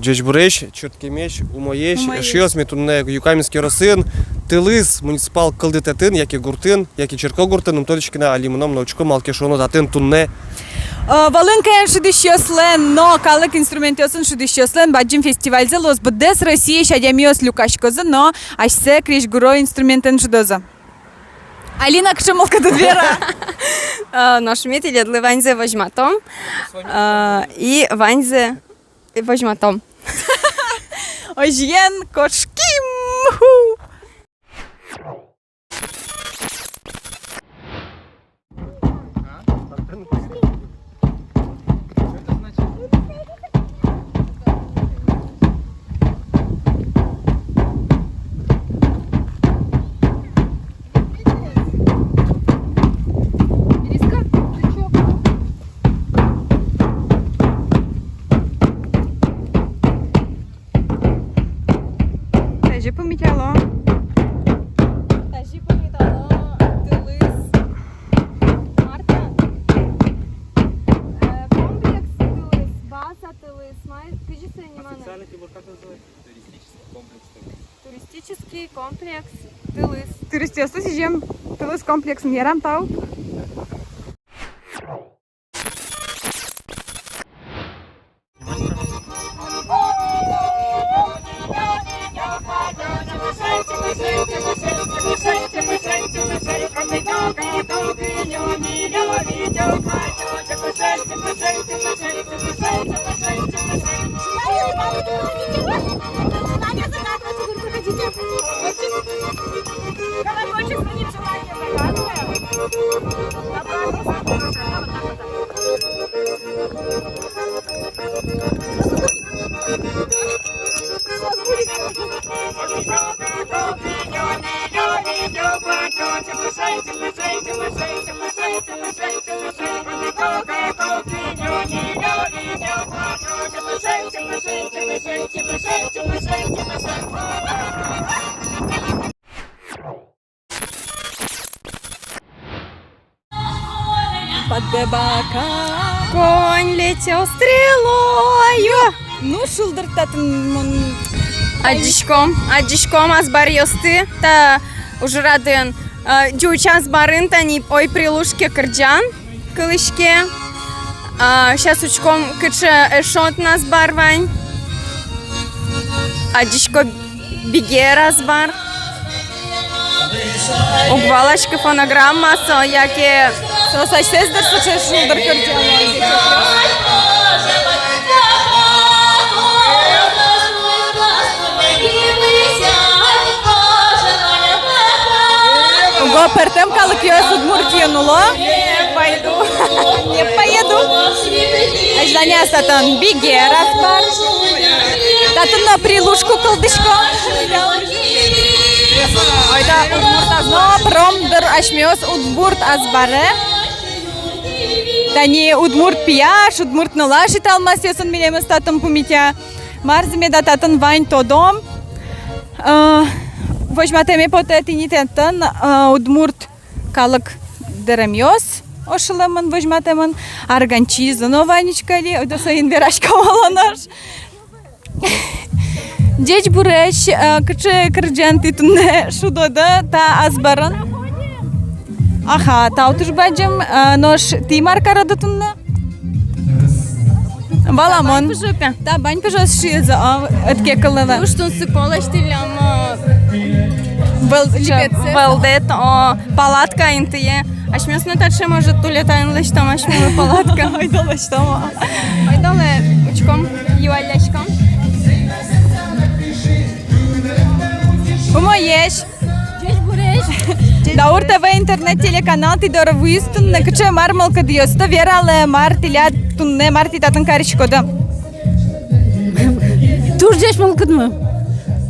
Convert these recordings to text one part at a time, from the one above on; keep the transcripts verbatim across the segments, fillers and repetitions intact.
Ӟечбуресь, чырткемесь, умоесь, умоесь эшъёс, ми туннэ Юкаменск ёросын, тылыз муниципал кылдытэтын, яке гуртын, яке черкогуртын, ум тодӥське на, али мыном но учком, малы ке шуоно татын туннэ. Э, волынкаен шудӥсьёслэн но калык инструментъёсын шудӥсьёслэн бадӟым фестивальзы луоз. Быдэс Россиысь адямиос люкаськозы но асьсэ крезьгуро инструментэн шудозы. Алина, кыӵе мылкыдыд, вера? Э, нош ми тӥледлы ваньзэ возьматом. Э, и ваньзэ возьматом. Озьыен, кошким! Ху! Тазьы пумитало. Тазьы пумитало тылыз. Марта. Э, комплекс тылыз, база тылыз. Май, кызьы сое ниманы? Официальный прибор как называется? Туристический комплекс тылыз. Туристический комплекс тылыз. Туристъёслы сӥзем тылыз комплекс. Ярам, тау. Под бебака. Конь летел стрелою. Ну, шулдыр татын мон. Адӟиськом, адӟиськом азбаръёсты та ужрадын. Э, ӟуч азбарын тани «Ой, при Лужке» кырӟан кылӥське. А, сейчас учком, кыӵе эшшо татын азбар вань. Адӟисько, «Бигер» азбар. Уг валаськы, фонограмма со яке. Со асьсэос дыр, сыӵе шулдыр кырӟало. Уго пӧртэм калыкъёс Удмуртиын уло. Не пойду. Не поеду. Азьланяз татын «Бигер» азбар. Татын но «При Лужку» кылзӥсько. Ойдо удмурт азбар. Но пыром, дыр, асьмеос удмурт азбаре. Тани удмурт пияш, удмурт нылаш италмасъёсын милемыз татын пумитало. Марзэ меда татын вань, тодом. Э, возьматэме потэ, тӥни татын, э, удмурт калык дэремъёс ошылэмын, возьматэмын. Арганчизы но вань учкы али, ойдо соин вераськом, оло нош. Ӟечбуресь, э, кыӵе кырӟан тӥ туннэ шудоды та азбарын? Аха, тау туж бадӟым, э, нош тӥ мар кароды туннэ? Валамон. Табань пыжо пе. Табань пыжоз шуизы, а, ӧд ке кылылэ. Уж тунсыко лэсьтӥллям, а, вӧл-, липетсэ. Вӧлдэт, о, палатка интые. Асьмеос но таӵе, может, тулетаен лэсьтом асьмелы палатка. Ойдо лэсьтом. Ойдолэ, учком, юалляськом. Умоесь. Ӟечбуресь. Даур ТВ интернет-телеканал тӥ доры вуиз туннэ. Кыӵе, мар мылкыдъёсты, вералэ, мар тӥляд туннэ, мар тӥ татын кариськоды? Туж ӟеч мылкыдмы.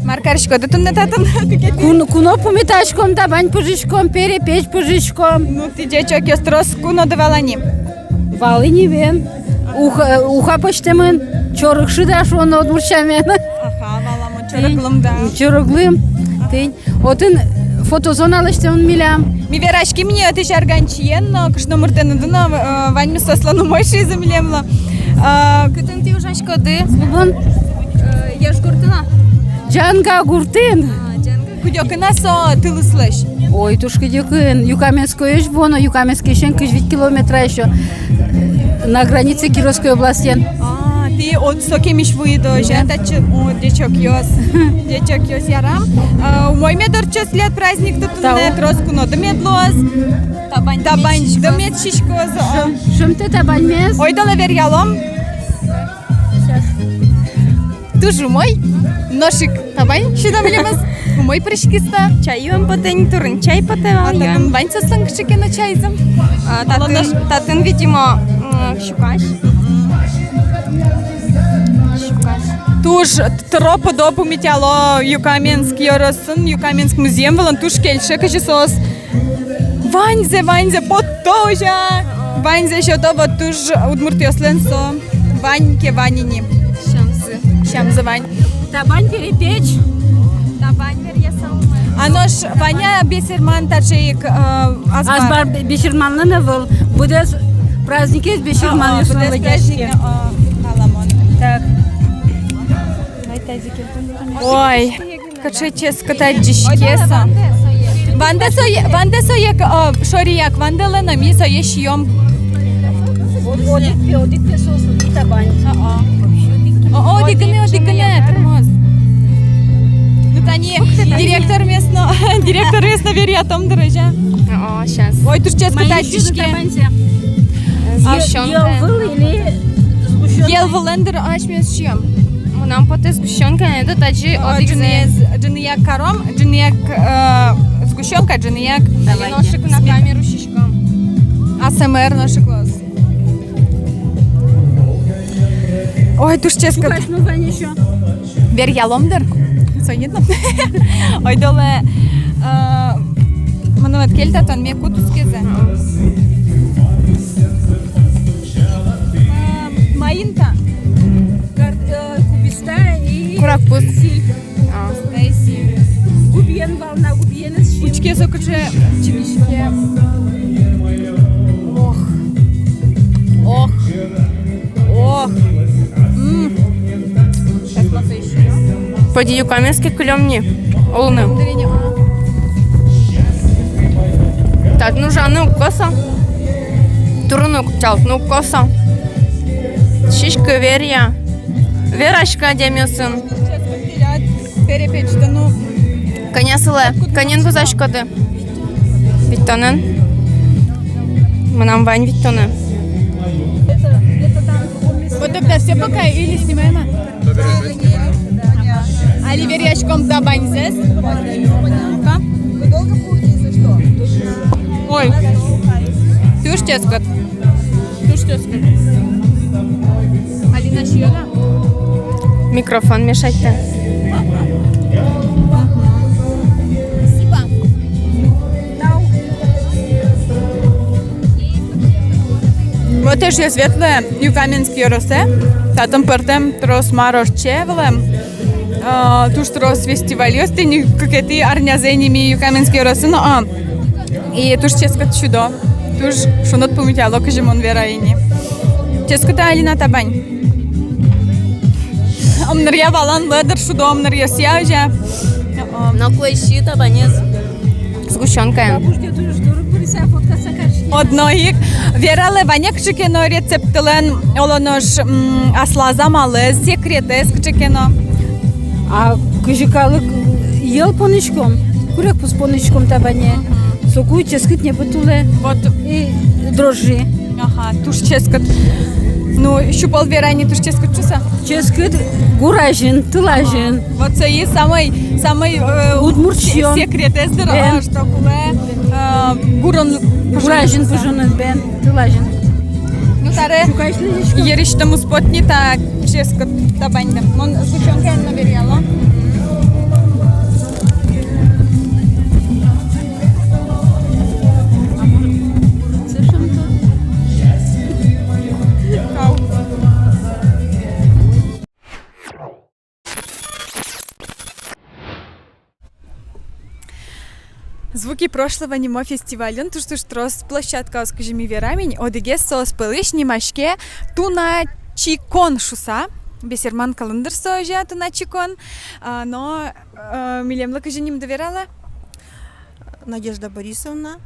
Мар кариськоды туннэ татын? Кун-, куно пумитаськом, табань пыжиськом, перепеч пыжиськом. Ну, тӥ ӟечокъёс, трос куноды вал ини. Вал ини бен. Уха, уха пӧзьтэмын, чорыг шыд-а шуоно удмурт сямен. Аха, валамон, чорыглым, да. Чорыглым. Тӥни. Отын фотозона лэсьтэмын милям. Ми вераським ини отысь арганчиен но, кышномуртэныды но, э, ваньмыз соослэн умой шуизы милемлы. Э, кытын тӥ ужаськоды? Клубын. Ӟанга гуртын. А, Ӟанга. Кыдёкын-а со тылыслэсь? Ой, туж кыдёкын. Юкаменскоесь вуоно, Юкаменскысен кызь вить километра ещё. На границе Кировской областен. А, тӥ вот сокемысь вуиды, озьы-а, татчы? О, ӟечокъёс. Ӟечокъёс, ярам. А, умой мед ортчоз тӥляд праздникты туннэ, трос куноды мед луоз. Табань, табаньды мед сиськоз. Шӧм-, шӧмтэ табаньмес. Ойдолэ веръялом. Туж умой, нош ик табань сюдо милемыз. Умой пыриськиз та. Чай юэм потэ ни, турын чай потэ вал. А татын вань соослэн кыӵе ке но чайзы. А, татын, татын, видимо, м, сюкась. Сюкась. Туж тыро-пыдо пумитало Юкаменск ёросын, Юкаменск музъем вылын, туж кельше, кызьы соос ваньзэ, ваньзэ потто, озьы-а? Ваньзэ сёто, вот туж удмуртъёслэн со вань ке, вань ини. Сямзы. Сямзы вань. Табань перепеч. Табань веръяса умой. А нош вань-а бесерман таӵе ик, э, азбар? Азбар бе-, бесерманлэн ӧвӧл. Быдэс праздникез бесерманъёслэн лыдъяське. А, быдэс праздник, а, а, аламон. Так. Ой, кыӵе ческыт адӟиське со. Вандэ сое, вандэ сое, о, шорияк, вандэлэ но, ми сое сиём. О, о, одӥг пе, одӥг пе соос, одӥг табань. О, о. О, о, одӥг гинэ, одӥг гинэ, тырмоз. Ну, тани директормес но, директормес но веръятом, дыр, озьы-а? О, о, щас. Ой, туж ческыт адӟиське. Сгущёнка. Йӧл выл или сгущёнка? Йӧл вылын, дыр, асьмеос сиём. Мынам потэ сгущёнка, это таӵе. О, одӥгзэ. Ӝыныез, ӝыныяк каром, ӝыныяк, э, сгущёнка, ӝыныяк. Давайте. Нош ик на камеру сиськом. А С М Р нош ик луоз. Ой, туж ческыт. Сюкась но вань ещё. Веръялом, дыр. Соин но. Ойдолэ, э, мыным ӧд кельты, тон мекут уськизы. Э, маинка. Кар-, э, кубиста и куракпуз. Сӥль. А. Губиен вал на, губиеныз сиём. Учке со кыӵе чигиське. Ох. Ох. Ох. М. Сейчас посмотрю ещё. Поди Юкаменске кылём ни. Улыны. Татын ужаны уг косо. Турыны уг, чалтыны уг косо. Сиськы, веръя. Вераськы адямиосын. Перепечтыны. Кӧня сылэ, кӧнен вузаськоды? Витьтонэн. Мынам вань витьтонэ. Вот тогда всё пока или снимаем, а? Али веръяськом табаньзэс. Ой, туж ческыт. Туж ческыт. Алина, сиёд-а? Микрофон мешать каре. Спасибо. Вот эшъёс ветлэ Юкаменск ёросэ, татын пӧртэм трос мар ортче вылэм. А, туж трос фестивальёс, тӥни кыкетӥ арнязэ ини ми Юкаменск ёросын, а. И туж ческыт сюдо, туж шуныт пумитало, кызьы мон верай ини. Ческыт-а, Алина, табань? Ымныръя валан луэ, дыр, шудо ымныръёсъя, озьы-а? Ноку ӧй сиы табанез. Сгущёнкаен. Одно ик. Вералэ, вань-а кыӵе ке но рецептылэн, оло нош, м, аслаз амалэз, секретэз кыӵе ке но? А кызьы калык, йӧл понӥськом, курегпуз понӥськом табане. Соку ческыт небыт улэ. Вот. И дрожжи. Ага, туж ческыт. Ну, сю пол верай ни, туж ческыт шуса. Ческыт гур азьын, тыл азьын. Вот со и самой, самой, э, удмурт се-, сиён. Секретэз, дыр, бен, а, что кулэ, э, гурын пыжон. Гур азьын пыжонын, бен, тыл азьын. Ну, таре йырысьтымы уз поты ни та ческыт табаньды. Мон сгущёнкаен но веръяло. «Звуки прошлого» нимо фестивальын туж-туж трос площадкаос, кызьы ми верамы ини, одӥгез соос пӧлысь нимаське «Туначикон» шуса. Бесерман кылын дыр со, озьы-а, туначикон? А, но, э, милемлы кызьы нимды вералэ? Надежда Борисовна,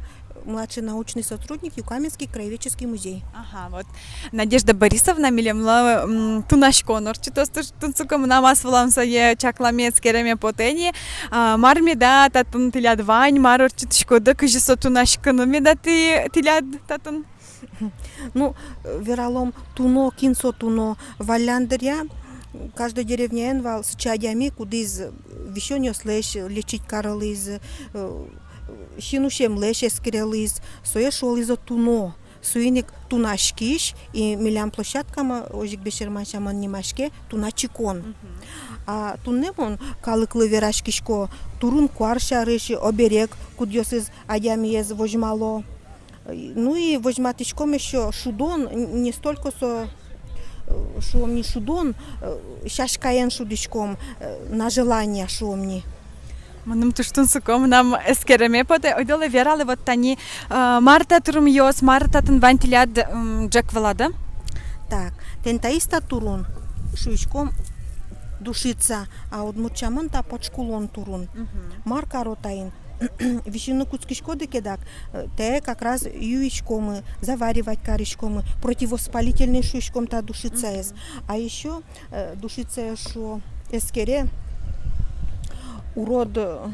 младший научный сотрудник, Юкаменский краеведческий музей. Ага, вот. Надежда Борисовна милемлы, м, тунаськон ортчытоз туж тунсыко, мынам ас вылам сое чакламез, эскереме потэ ни. А, мар меда татын тӥляд вань, мар ортчытӥськоды, кызьы со тунаськыны меда тӥ-, тӥляд татын? Ну, вералом, туно, кин со туно, валлян дыръя, каждой деревняын вал сыӵе адями, кудӥз висёнъёслэсь лечить карылӥз, э, синусемлэсь эскерылӥз, сое шуылӥзы туно. Соин ик тунаськись, и милям площадкамы озьы ик бесерман сямен нимаське «Туначикон». Мгм. А туннэ мон калыклы вераськисько, турын-куар сярысь, оберег, кудъёсыз адямиез возьмало. Ну и возьматӥськом ещё шудон, н-, не столько со, э, шуом ни, шудон, э, сяськаен шудӥськом, э, на желание, шуом ни. Мыным туж тунсыко, мынам эскереме потэ. Ойдолэ, вералэ, вот тани, э, мар та турымъёс, мар татын вань тӥляд, м, ӝӧк вылады? Так, тӥни таиз та турын, шуиськом, душица, а удмурт сямен та пачкулон турын. Мгм. Мар каро таин? Висьыны кутскиськоды ке дак, э, тае как раз юиськомы, заваривать кариськомы, противовоспалительный шуиськом та душицаез. Мгм. А ещё, э, душицаез, шуо, эскере урод, э,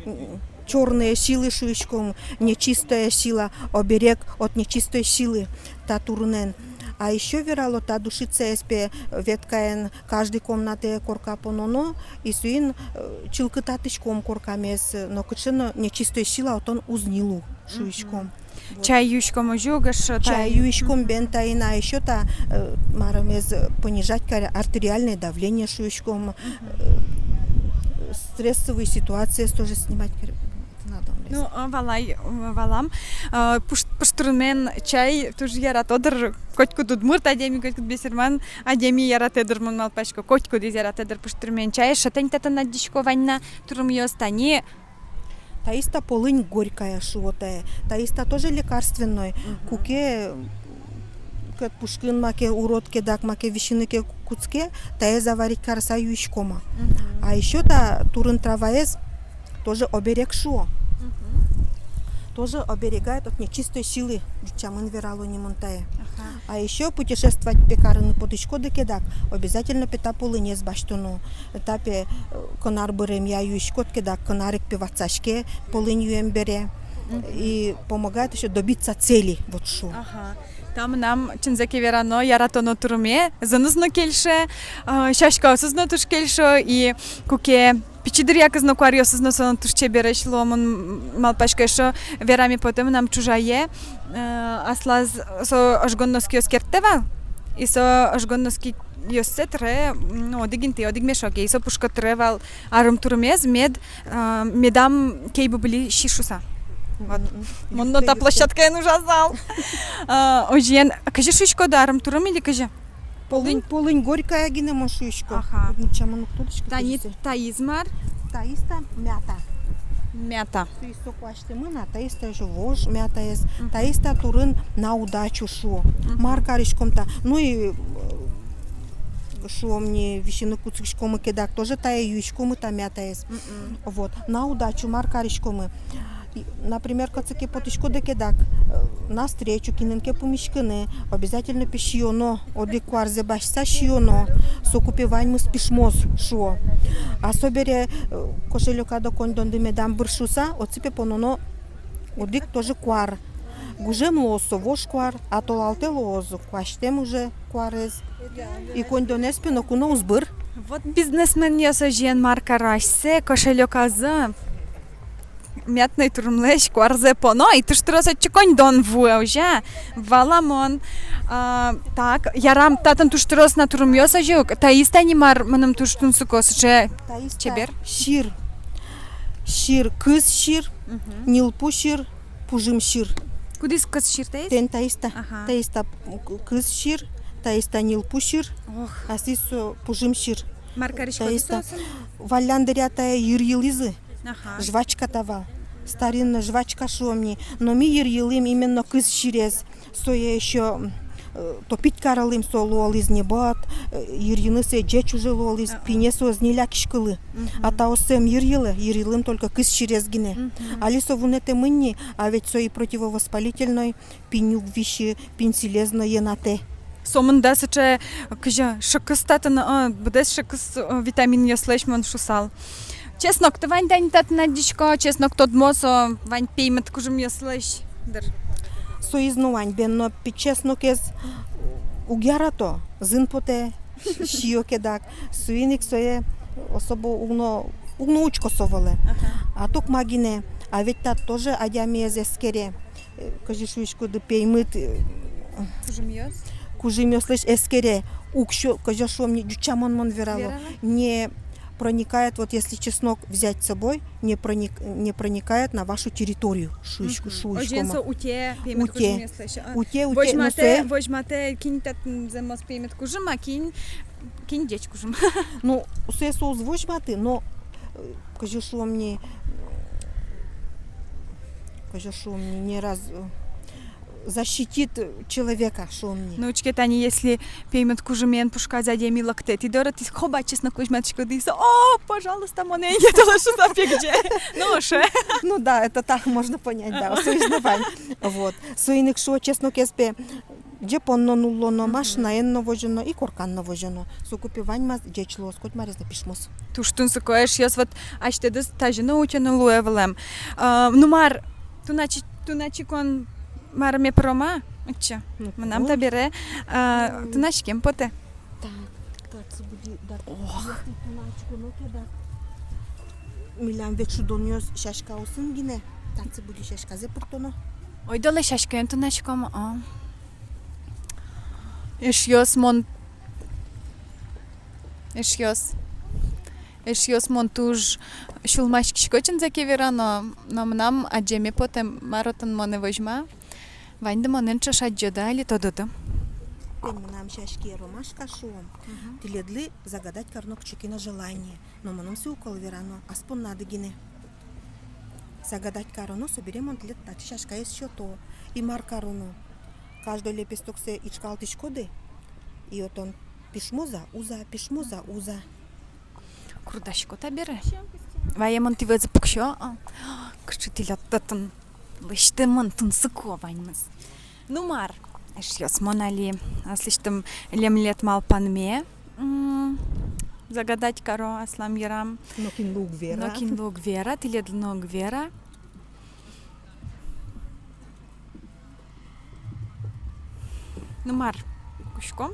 м, чёрные силы шуиськом, нечистая сила, оберег от нечистой силы та турынэн. А ещё верало, та душицаез пе веткаен каждый комнатае корка пононо, и соин, э, чылкытатӥськом коркамес, э, нокыӵе но нечистой сила отын уз ни лу, шуиськом. Мгм. Вот. Чай юиськом озьы ук, эшшо чай юиськом бен таин, а ещё та, э, марымез, э, понижать каре, артериальное давление шуиськом, мгм, э, стрессовые ситуации тоже снимать каре. Ну, а, валай, м, валам. А, пуш-, пуштурмен чай туж яратэ дыр котькуд удмурт адями, котькуд бесерман адями яратэ дыр, мон малпасько, котькудӥз яратэ дыр пуштурмен чай. Эшшо тӥни татын адӟисько, вань на турымъёс, тани. Таиз та полынь горькая шуо тае. Таиз та тоже лекарственной. Мгм. Куке кӧт пушкын маке урод ке дак, маке висьыны ке кутске, тае заварить карыса юиськом-а. Мгм. А ещё та турын траваез тоже оберег шуо. Мгм. Тоже оберегает от нечистой силы, ӟуч сямен верало ни мон тае. Ага. А ещё путешествовать пе карыны потӥськоды ке дак, обязательно пе та полынез басьтоно. Та пе, э, кынар быремъя юиськод ке дак, кынар ик пе ватсаське полынь юэм бере. Мгм. И помогает ещё добиться цели, вот шуо. Ага. Та мынам, чынзэ ке верано, яратоно турыме, зыныз но кельше, э, сяськаосыз но туж кельшо, и куке пичи дыръякыз но куаръёсыз но солэн туж чебересь луо, мон малпасько. Эшшо вераме потэ, мынам чужае, э, аслаз со ожгон носкиос керттэ вал, и со ожгон носкиоссэ тыре, м, одӥг интые, одӥг мешоке, и со пушкы тыре вал арым турымез, мед, э, медам кей бубыли си шуса. Вот. Мгм. Мон но та площадкаын ужасал. Э, озьыен, кызьы шуиськоды, арым турым или кызьы? Полынь? Полынь, полынь горькая гинэ мон шуисько. Ага. Удмурт сямен уг тодӥськы. Тани кызьы со. Таиз мар? Таиз та мята. Мята. Таиз со куасьтэмын, а таиз та ещё вож мятаез. Мгм. Таиз та турын на удачу шуо. Мгм. Мар кариськом та. Ну и, э, шуом ни, висьыны кутскиськомы ке дак, тоже тае юиськомы та мятаез. Мгм. Вот. На удачу мар кариськомы. И, например, кытчы ке потӥськоды ке дак, э, на встречу, кинэн ке пумиськыны, обязательно пе сиёно, одӥг куарзэ басьтыса сиёно, соку пе ваньмыз пишмоз шуо. А собере, э, кошелёкады коньдонды медам быр шуса, отчы пе пононо одӥг тоже куар. Гужем луоз со вож куар, а толалтэ луоз куасьтэм уже куарез. И коньдонэз пе ноку но уз быр. Вот бизнесменъёс озьыен мар каро, асьсэ кошелёказы мятной турымлэсь куарзэ поно, и туж трос отчы коньдон вуэ, озьы-а? Валамон. А, так, ярам, татын туж трос на турымъёс озьы ук. Таиз тани мар, мыным туж тунсыко, сыӵе чебер. Таиз та сир. Сир, кыз сир, мгм, ньылпу сир, пужым сир. Кудӥз кыз сир таиз? Тӥни таиз та. Ага. Таиз та к-, кыз сир, таиз та ньылпу сир, ох, асьсэз со пужым сир. Мар кариськоды соосын? Таиз та. Валлян дыръя тае йырйылӥзы. Ага. Жвачка та вал. Старинной жвачка шуом ни. Но ми йырйылӥм именно кыз сирез. Сое ещё, м, э, топить карылӥм, со луылӥз небыт, э, йырйыны сое ӟеч уже луылӥз, ага, пинье со ӧз ни лякиськылы. Мгм. А таосыз ӧм йырйылэ, йырйылэм только кыз сирез гинэ. Мгм. Али со вунэтэмын ни, а ведь со и противовоспалительной, пинь уг виси, пинь сӥлез но йӧнатэ. Сомында сыӵе, кызьы, шыкыс татын, а, быдэс шыкыс, а, витаминъёслэсь, мон шуысал. Чеснокты вань тани татын, адӟисько, чеснок тодмо, со вань пеймыт кужымъёслэсь дыр. Соиз но вань бен, но пи-, чеснокез уг ярато, зын потэ, сиё ке дак. Соин ик сое особо уг но, уг но учко со вылэ. Ага. А токма гинэ, а ведь тат тоже адямиез эскере. Э, кызьы шуиськоды, пеймыт, э, кужымъёс? Кужымъёслэсь эскере, уксё, кызьы шуом ни, ӟуч сямен мон верало. Верало? Не проникает, вот если чеснок взять с собой, не проник-, не проникает на вашу территорию, шуисько, мгм, шуисько. Озьыен ма со утё пеймыт, утё, кужымъёслэсь, а? Утё, утё, но возьматэ, сое возьматэ, кин татын зэмос пеймыт кужым, а кин, кин ӟеч кужым. Ну, сое со уз возьматы, но, э, кызьы шуом ни, кызьы шуом ни, не раз, э, защитит человека, шуом ни. Ну, учке тани, если пеймыт кужымен пушказ адями лыктэ тӥ доры, тӥ хоба чеснок возьматӥськоды, и со: «О, пожалуйста, монэ эн йӧтылы», — шуса пегӟе. Ну, уже. Ну да, это так можно понять, да, соиз но вань. Вот. Соин ик шуо, чеснокез пе ӟепон но нуллоно, мгм, машинаен но возёно, и коркан но возёно. Соку пе ваньмаз ӟеч луоз, котьмарез но пишмоз. Туж тунсыко, эшъёс, вот асьтэдыз тазьы но утёно луэ вылэм. А, ну мар, туначи-, туначикон марме пырома, отчы. Ну, мынам табере, а, тунаськем потэ. Так, так, субуди, да. Ох. Если туначконо ке, да. Милям ведь шудонъёс сяськаосын гинэ, так, субуди, сяськазэ пыртоно. Ойдолэ сяськаен тунаськом, а. Эшъёс, мон, эшъёс, эшъёс, мон туж сюлмаськисько, чынзэ ке верано, но мынам адӟеме потэ, мар отын монэ возьма. Ваньды монэн ӵош адӟоды али, тододы. Тӥни мынам сяське ромашка, шуом. Мгм. Тӥледлы загадать кароно кыӵе ке но желание. Но мыным сое укол верано, ас поннады гинэ. Загадать кароно, собере мон тӥледлы таӵе сяськаез сёто. И мар кароно? Каждой лепестоксэ ичкалтӥськоды, и отын пишмоз-а, уз-а, пишмоз-а, уз-а. Курдасько табере. Вае мон тӥ вӧзы пуксё, а? Кыӵе тӥляд татын лэсьтэмын, тунсыко ваньмыз. Ну мар, эшъёс, мон али аслэсьтым лемлет малпанме, м, загадать каро аслам йырам. Нокинлы уг вера. Нокинлы уг вера, тӥледлы но уг вера. Ну мар, кутском?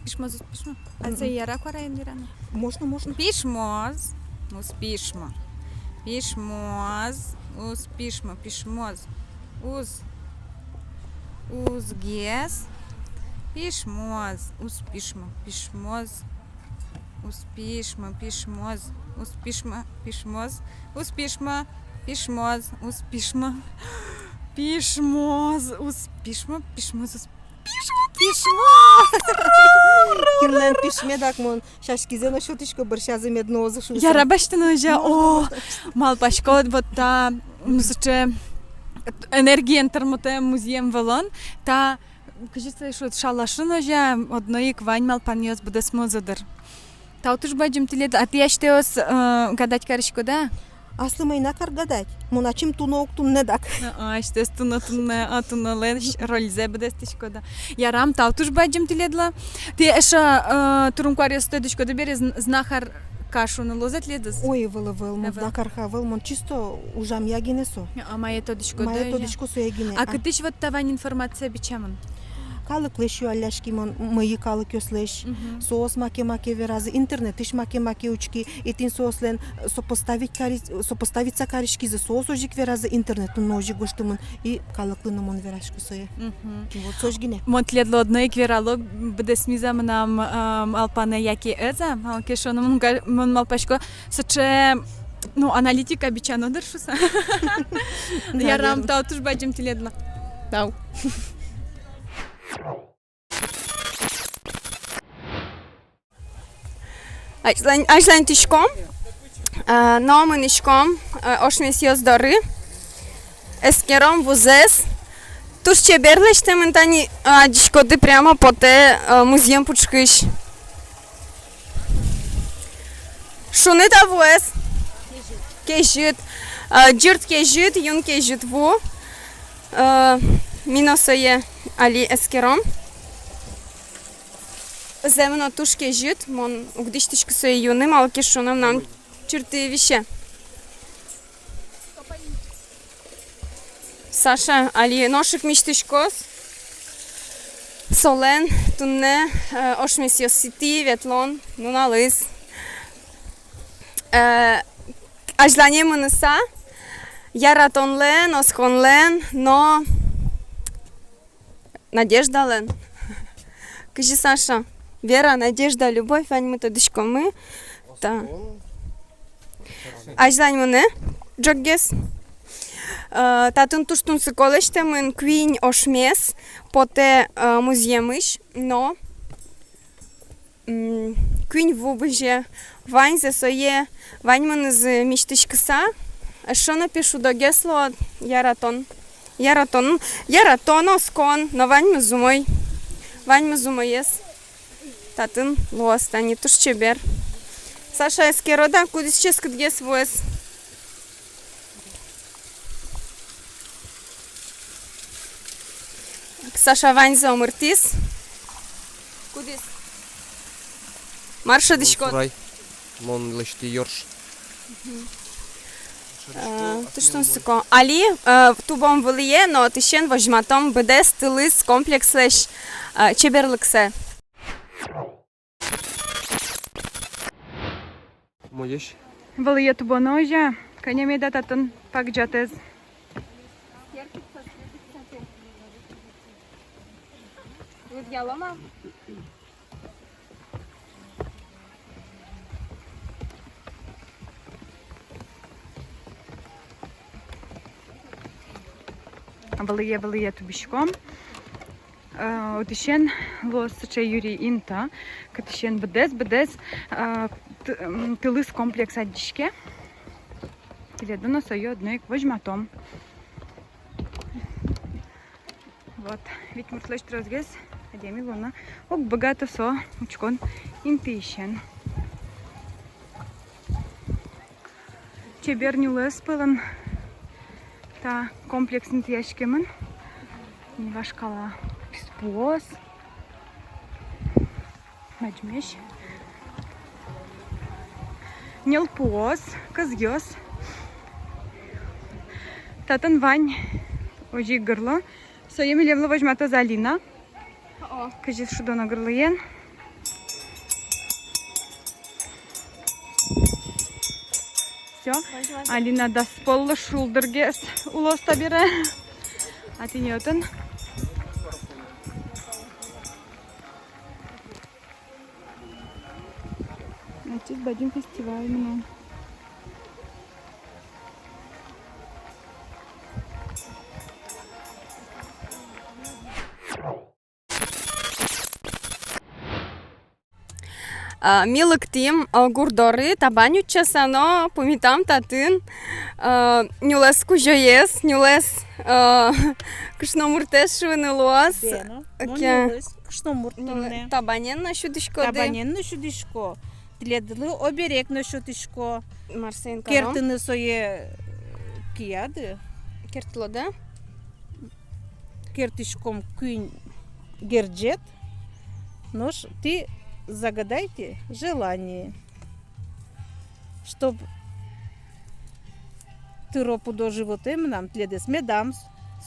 Пишмоз, уз пишмо? А, мгм, сое яра куараен вераны? Можно, можно. Пишмоз, уз пишмо. Пишмоз, уз пишмо, пишмоз. Уз. Узгес. Пишмоз, уз пишмо, пишмоз. Уз пишмо, пишмоз, уз пишмо, пишмоз, уз пишмо, пишмоз, уз пишмо, пишмоз, уз пишмо, пишмоз, уз пишмо, пишмоз. Кинлэн пишме, дак мон сяськизэ но сётӥсько, бӧрсязы мед нуозы шуыса. Яра басьтыны, озьы-а? О, малпасько, вот та, ну, сыӵе энергиен тырмытэм музъем вылын, та Кызьы сое шуод, шалашын, озьы-а, одно ик вань малпанъёс быдэсмозы дыр. Тау туж бадӟым тӥледлы. А тӥ асьтэос, э, гадать кариськоды-а? Аслым ӧй на кар гадать. Мон ачим туно ук туннэ дак. А, асьтэос туно туннэ, а, тунолэсь рользэ быдэстӥськоды. Ярам, тау туж бадӟым тӥледлы. Тӥ эшшо, э, турын-куаръёсты тодӥськоды бере, зн-, знахарь ка шуыны луоз-а тӥледыз? Ой, ӧвӧл, ӧвӧл, мон знахарь ӧвӧл, мон чисто ужамъя гинэ со. А мае тодӥськоды? Мае тодӥсько, сое гинэ. А кытысь вот та вань информация бичамын? Калыклэсь юалляськи мон, мӧйы калыкъёслэсь. Мгм. Соос маке-маке веразы, интернетысь маке-маке учки, и тӥни соослэн сопоставить кари-, сопоставиться кариськизы, соос озьы ик веразы, интернетын но озьы ик гожтэмын, и калыклы но мон верасько сое. Мгм. Вот созь гинэ. Мон тӥледлы одно ик верало, быдэсмиз-а мынам, а, малпанэ яке ӧз-а, малы ке шуоно, мон га-, мон малпасько, сыӵе, ну, аналитика бичано дыр шуыса. Наверно. Ярам, тау туж бадӟым тӥледлы. Тау. Азьлань, азьланьтӥськом, э, но мынӥськом, э, ошмесъёс доры, эскером вузэс, Туж чебер лэсьтэмын тани, адӟиськоды, прямо потэ, э, музъем пушкысь. Шуныт-а вуэз? Кезьыт. Э, ӟырт кезьыт, юн кезьыт ву. Э, ми но сое али эскером. Зэм но, туж кезьыт, мон уг дӥсьтӥськы сое юыны, малы ке шуоно, мынам чыртые висе. Саша али нош ик мисьтӥськоз. Солэн туннэ, э, ошмесъёсытӥ ветлон нуналыз. Э, азьлане мыныса, яратонлэн, осконлэн но надеждалэн. Кызьы, Саша? Вера, надежда, любовь, ваньмы тодӥськомы. Та. Азьлань мынэ ӝоггес. Э, татын туж тунсыко лэсьтэмын, куинь ошмес потэ, э, музъемысь, но, м, куинь ву бызе, ваньзэ сое, ваньмынызы мисьтӥськыса, эшшо но пе шудогес луоз, яратон. Яратон, яратон, оскон, но ваньмыз умой. Ваньмыз умоез татын луоз тани, туж чебер. Саша, эскерод-а, кудӥз ческытгес вуэз? Саша ваньзэ омыртӥз. Кудӥз? Мар шӧдӥськод? Мон сурай. Мон лэсьтӥ ёрш. Э, туж тунсыко. Али, э, тубом вылӥе, но отысен возьматом быдэс тылыз комплекслэсь, э, чеберлыксэ. Мойысь. Вылӥе тубоно озьы, кӧня меда татын пагӟатэз. Вылӥе, вылӥе тубиськом. Э, отысен луоз сыӵе юри инта, кытысен быдэс, быдэс, э, т-, м, тылыз комплекс адӟиське. Тӥледлы но сое одно ик возьматом. Вот, вить муртлэсь тросгес адями луыны уг быгаты со учкон интыысен. Чебер нюлэс пӧлын та комплекс интыяськемын. Тӥни вашкала писпуос. Мадьмесь. Ньылпуос, кызъёс. Татын вань озьы ик гырло. Сое милемлы возьматоз Алина. О. Кызьы шудоно гырлыен. Всё. Возьматоз. Алина дас поллы шулдыргес улоз табере. А тӥни отын. Ачиз бадӟым фестиваль мынам. А, ми лыктӥм, а, гур доры, табань утчаса, но пумитам татын, а, нюлэс кузёез, нюлэс, а, кышномуртэз шуыны луоз. Бен, ну, окей. Нюлэс кышномурт туннэ. Табанен но сюдӥськоды? Табанен но сюдӥсько. Тӥледлы оберег но сётӥсько. Мар соин каром? Кертыны сое кияды. Кертлоды? Кертӥськом куинь герӟет. Нош тӥ загадайте желание, чтоб тыро-пудо животэ мынам тӥледыз медам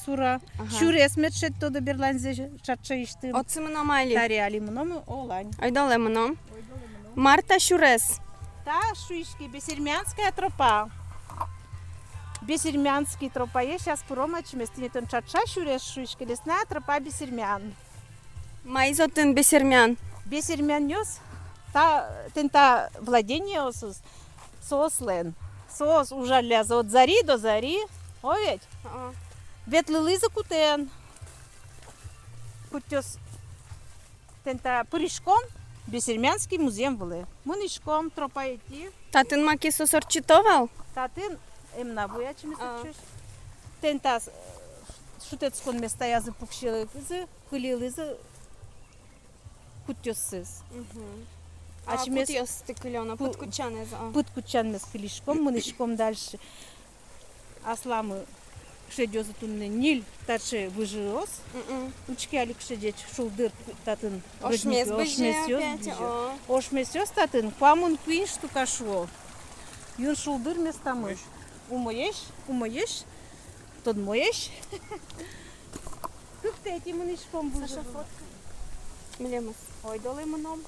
сура. Ага. Сюрес мед шедьтоды берланьзэ ӵаӵаысьтым. Отчы мыном али? Таре али мыном, олань. Ойдолэ мыном. Ойдолэ мыном. Мар та сюрес? Та шуиське Бесермянская тропа. Бесермянский тропае сейчас пыром ачимес, тӥни отын ӵаӵа сюрес шуиське, лесная тропа бесермян. Маиз отын бесермян? Бесермянъёс, та, тӥни та владениосыз, соослэн. Соос ужаллязы от зари до зари, о ведь? А-а. Ветлылӥзы кутэн. Кутъёс тӥни та пыриськом Бесермянский музъем вылэ. Мынӥськом тропаетӥ. Татын маке соос ортчыто вал? Татын эмна вуя ачимес ортчоз. Тӥни та с-, Шутэтскон местаязы пуксьылӥзы, кылилӥзы кутъёссэс. Мгм. А, ачмес кутъёсты кылёно, пы-, пыд кутчанэз, а. Пыд кутчанмес кылиськом, мынӥськом дальше. Асламы шедёзы туннэ ньыль таӵе выжыос. Мгм. Учке али кыӵе ӟеч шулдыр татын. Ошмес бызе, ошмесъёс опять, бызе. О. Ошмесъёс татын куамын куинь штука шуо. Юн шулдыр местамы. Умоесь, умоесь, тодмоесь. Кыктэтӥ мынӥськом выжы. Саша, фотка. Милемыз. Ойдолэ мыном.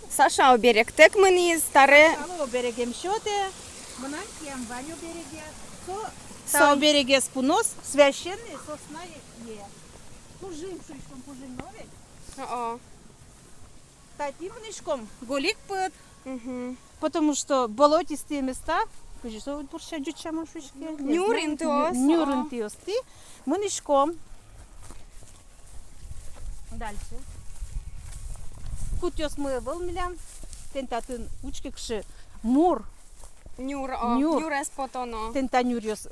Саша оберегтэк мынӥз, таре. Саша оберегем сётэ. Мынам киям вань обереге. Со, со та оберегез пуноз, священный сосна е. Пужым, шуиськом, пужым но ведь. О-о. Татӥ мынӥськом, Голик пыд. Мгм. Потому что болотистые места, кызьы со удмурт сямен ӟуч сямен шуиське? Нюр интыос, ню-, нюр интыостӥ мынӥськом. Дальше. Кутъёсмы ӧвӧл милям, тӥни татын учке кыӵе мур. Нюр, о, нюр. Нюрез потоно. Тӥни та нюръёс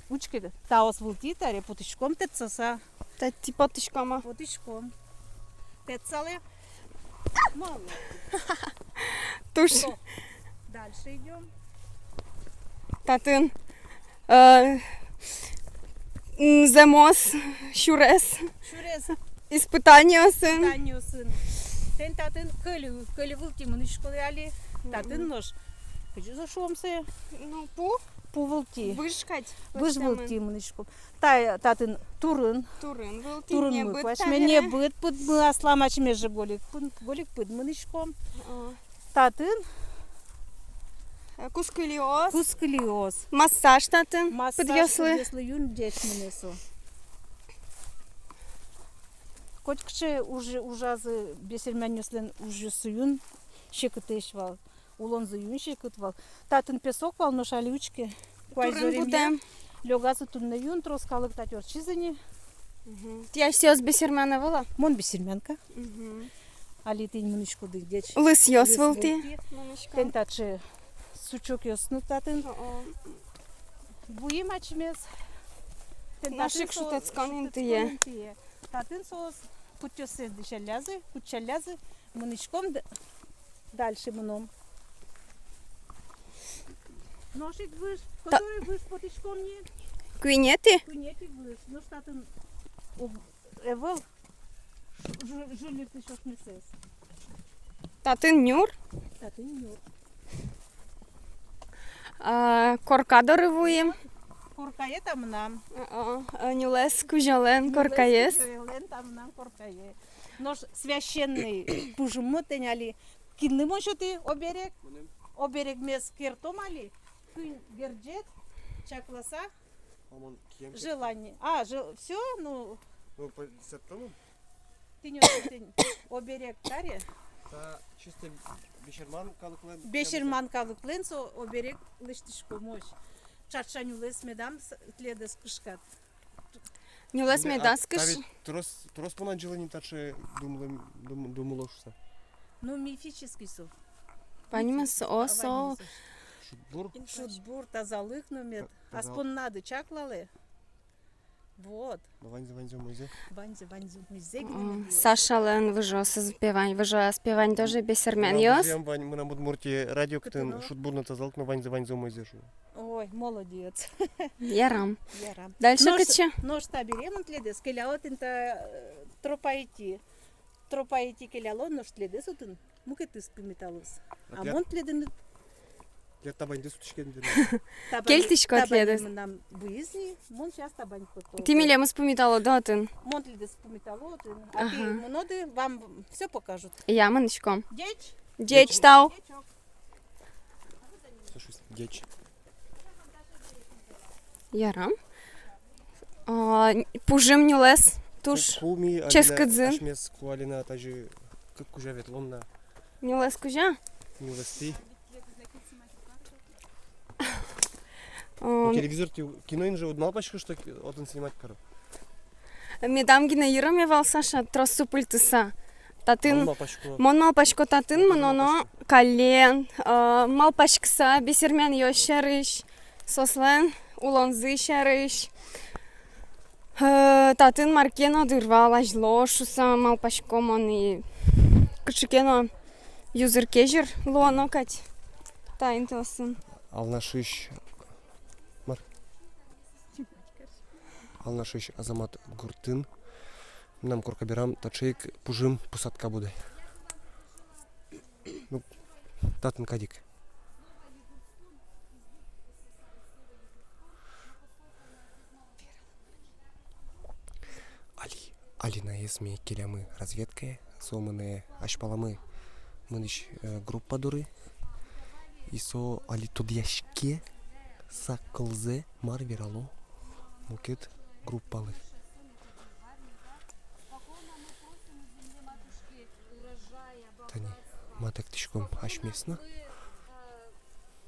учке, таос вылтӥ таре потӥськом тэтсаса. Татӥ потӥськом-а? Потӥськом. Тэтсалэ. Мало. Туж. О, дальше идём. Татын, э, м, зэмос сюрес. Сюрес. Испытаниосын. Испытаниосын. Тӥни татын кӧль, кӧль вылтӥ мынӥськом али. Мгм. Татын нош. Кызьы со шуом сое? Ну, пу. Пу вылтӥ. Выж кадь. Выж вылтӥ мынӥськом. Та-, татын турын. Турын вылтӥ. Турынмы небыт куасьме табере. Небыт пыдмы, аслам ачмес же Голик пыд, Голик пыд мынӥськом. О. Татын. Э, кускылиос. Кускылиос. Массаж татын. Массаж пыдъёслы. Пыдъёслы юн ӟеч мынэ со. Котькыӵе уж-, ужазы, бесермянъёслэн ужъёссы юн секытэсь вал. Улонзы юн секыт вал. Татын песок вал, нош али учке. Куазь зоремъя. Лёгазы туннэ юн, трос калык тать ортчиз ини. Мгм. Тӥ асьтэос бесермян ӧвӧл-а? Мон бесермянка. Мгм. Али тӥни мынӥськоды ӟеч. Лысъёс вылтӥ. Лысъёс вылтӥ. Тӥни таӵе сучокъёс но татын. О-о. Вуим ачмес. Тӥни татын ик со-, шутэтскон интые. Шутэтскон интые. Татын соос кутъёссэс дӥсяллязы, кутчаллязы, мынӥськом д-, дальше мыном. Нош ик выж, та- который выж потӥськом ни? Куинетӥ? Куинетӥ выж. Нош татын уг-, ӧвӧл жу-, жу-, жугыртӥсь ошмесэз. Татын нюр? Татын нюр. А, корка доры вуим. Коркае та мынам. А, а, нюлэс кузёлэн коркаез. Нюлэс кузёлэн та мынам коркае. Нош священный пужыммы тӥни али. Кинлы мон сётӥ оберег? Мыным. Оберегмес кертом али. Куинь герӟет чакласа. А мон кием кертӥ. Желание. А, же-, всё, ну. Ну, по-, сэрттом. Тӥни, тӥни, оберег каре. Та чисто бесерман калыклэн. Бесерман калыклэн со оберег лэсьтӥськом озьы. Чача нюлэс медам с-, тӥледыз кышкад. Нюлэс медаз кыш. Та ведь трос, трос понна ӟыло ни таӵе думлы-, дум-, думыло шуса. Ну, мифический со. Ваньмыз, о, со. Ваньмыз. Шудбур. Шудбур, тазалык но мед. Та-, тазалык. Ас поннады чаклалэ. Вот. Но ваньзэ, ваньзэ умойзэ. Ваньзэ, ваньзэ умойзэ гинэ мед луоз. Сашалэн выжыосыз пе вань, выжыос пе вань тоже бесермянъёс. Мынам выжыям вань, мынам Удмуртие радио кытын, шудбур но тазалык но ваньзэ, ваньзэ умойзэ шуо. Ой, молодец. Ярам. Ярам. Дальше кытчы? Нош табере мон тӥледыз келяло тӥни та, э, тропаетӥ. Тропаетӥ келяло, нош тӥледыз отын мукетыз пумиталоз. А мон тӥледын. Тӥлед табаньдэс утӥське ни. Табань, кельтӥсько тӥледыз. Табань мынам вуиз ни, мон сейчас табань кото. Тӥ милемыз пумиталоды отын. Мон тӥледыз пумитало отын. А тӥ мыноды, вам всё покажут. Я, мынӥськом. Ӟеч. Ӟеч, тау. Ӟеч. Ярам. А, пужым нюлэс туж ческытзы. Ку-, ку ми, Алина, ческытзы. Асьмес ку, Алина, тазьы кык кузя ветлом на. Нюлэс кузя? Нюлэстӥ. О, ну, телевизортӥ, киноын же уд малпаськы, что ки-, отын снимать каро. Медам гинэ йыроме вал, Саша, трос супыльтыса. Татын, мон малпасько, мон малпасько, татын мон мыноно каллен, э, малпаськыса бесермянъёс сярысь, соослэн Улонзы сярысь. Э, татын мар ке но дыр вал азьло шуса малпасько мон, и кыӵе ке но юзыр-кезьыр луоно кадь та интыосын. Алнашысь мар? Алнашысь Азамат гуртын мынам корка берам таӵе ик пужым пусатка будэ. Ну, татын кадь ик. Али, али наез ми келямы разведкае, со мынэ азьпаламы мынӥсь, э, группа доры. И со али тодъяське сак кылзэ, мар верало мукет группалы. Тани матэктӥськом асьмеос но.